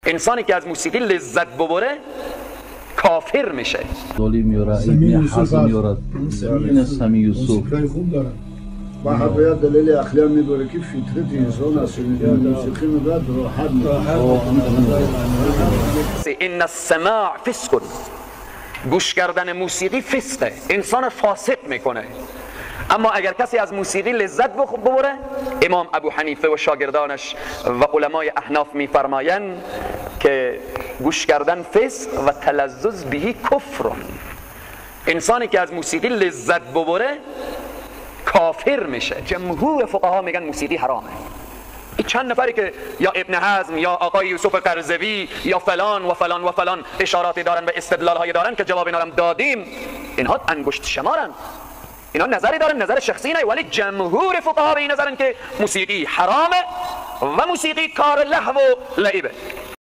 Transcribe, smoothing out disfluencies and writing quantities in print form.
انسانی که از موسیقی لذت ببره کافر میشه. دولی میاره، ابن حزم میاره، این سمی یوسف خوب داره. و حتی دلیل عقلی هم میبره که فطرت انسان از شنیدن موسیقی میبرد راحت میکنه. ان السماع فسق، گوش کردن موسیقی فسقه، انسان فاسق میکنه. اما اگر کسی از موسیقی لذت ببره، امام ابو حنیفه و شاگردانش و علمای احناف میفرمایند که گوش کردن فسق و تلذذ بهی کفر. انسانی که از موسیقی لذت ببره کافر میشه. جمهور فقها میگن موسیقی حرامه. این چند نفری که یا ابن حزم یا آقای یوسف قرضوی یا فلان و فلان و فلان اشاراتی دارن و استدلال های دارن که جواب اینا رو دادیم، اینها انگشت شمارن، اینا نظری دارن، نظر شخصی نه، ولی جمهور فقها به این نظرن که موسیقی حرامه و موسیقی کار لهو و لعبه.